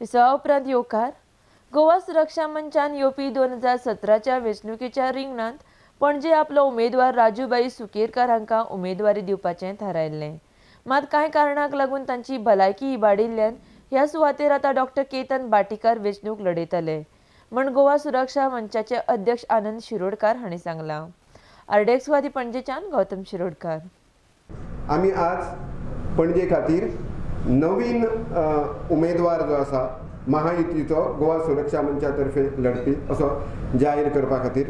विसवा उपरांत येवकार. गोवा सुरक्षा मंचान येवपी 2017च्या वेंचणुकेच्या रिंगणांत पणजे आपलो उमेदवार राजूभाई सुकेरकार हांकां उमेदवारी दिवपाचें थारायल्लें. मात कांय कारणांक लागून तांची भलायकी इबाडिल्ल्यान ह्या सुवातेर आतां डॉक्टर केतन भाटीकार वेंचणूक लढयतले म्हण गोवा सुरक्षा मंचाचे अध्यक्ष आनंद शिरोडकार हांणी सांगलां. आरडीएक्स खातीर पणजेच्यान गौतम शिरोडकार. आमी आज पणजे खातीर नवीन उमेदवार जो आसा महायुतीचो गोवा सुरक्षा मंचा तर्फे लढपी असो जाहीर करपा खातीर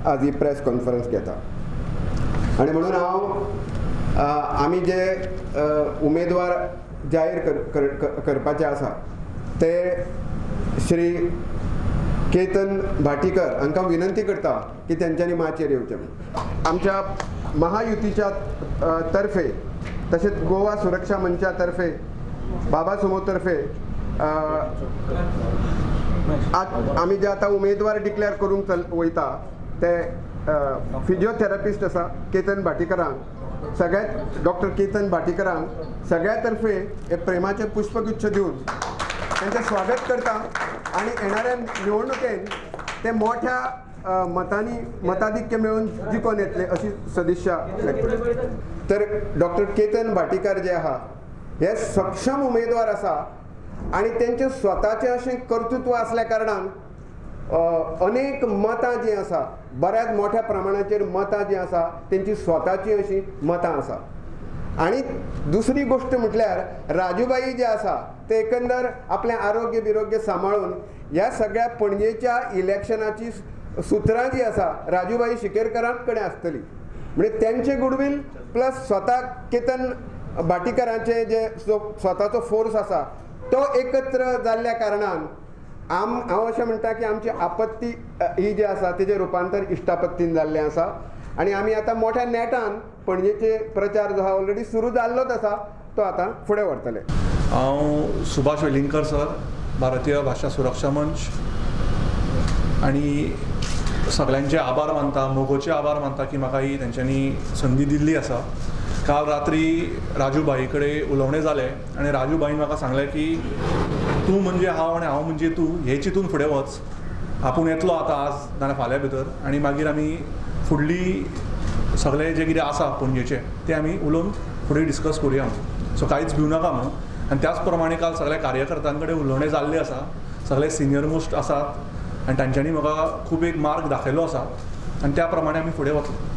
आज ही प्रेस कॉन्फरन्स घेता. आनी म्हणून हांव आमी जे उमेदवार जाहीर करपाचे आसा ते श्री केतन भाटीकर हांकां विनंती करता की तेंच्यांनी माचयेर येवचें म्हूण. आमच्या महायुतीच्या तर्फे तशेंच गोवा सुरक्षा मंचा तर्फे बाबा सुमो तर्फे आमी जे आतां उमेदवार डिक्लेअर करूंक वयता ते फिजियोथेरपिस्ट आसा केतन भाटीकरांक सगळ्यात डॉक्टर केतन भाटीकरांक सगळ्या तर्फे हे प्रेमाचे पुष्पगुच्छ दिवन तांचें स्वागत करता आनी येणाऱ्या निवडणुकेन ते मोठ्या मतांनी मताधिक्य मेळोवन जिखून येतले अशी सदिच्छा. तर डॉक्टर केतन भाटीकार जे आहा हे सक्षम उमेदवार आसा आनी तेंचें स्वताचें अशें कर्तृत्व आसल्या कारणान अनेक मतां जीं आसा बऱ्याच मोठ्या प्रमाणाचेर मतां जीं आसा तेंची स्वताची अशीं मतां आसा. आनी दुसरी गोश्ट म्हटल्यार राजूबाई जे आसा ते एकंदर आपलें आरोग्य बिरोग्य सांबाळून ह्या सगळ्या पणजेच्या इलेक्शनाची सुत्रां जी आसा राजूबाई शिकेरकरां कडेन आसतली. म्हणजे तेंचे गुडवील प्लस स्वता केतन भाटीकरांचे जे स्वताचो फोर्स आसा तो एकत्र जाल्ल्या कारणान हांव अशें म्हणटा की आमची आपत्ती ही जी आसा तेजें रुपांतर इश्टापत्तीन जाल्लें आसा आनी आमी आतां मोठ्या नेटान पणजेचे प्रचार जो आहा ऑलरेडी सुरू जाल्लोच आसा तो आतां फुडें व्हरतले. हांव सुभाष वेलिंगकर सर, भारतीय भाशा सुरक्षा मंच, आनी सगल्यांचे आभार मानता, मोगोचे आभार मानता की म्हाका ही तेंच्यांनी संदी दिल्ली आसा. काल रात्री राजू भाई कडेन उलोवणें जालें आनी राजू भाईन म्हाका सांगलें की तूं म्हणजे हांव आनी हांव म्हणजे तूं हे चिंतून फुडें वच, आपूण येतलो आतां आज नाजाल्यार फाल्यां भितर आनी मागीर आमी फुडली सगळें जें कितें आसा पणजेचें तें आमी उलोवन फुडें डिस्कस करुया म्हणून. सो कांयच भिवनाका नाका म्हणून. आनी त्याच प्रमाणे काल सगळ्या कार्यकर्त्यां कडेन उलोवणें जाल्लें आसा, सगळे सिनियर मोस्ट आसात आनी तांच्यांनी म्हाका खूब एक मार्ग दाखयलो आसा आनी त्या प्रमाणे आमी फुडें वतले.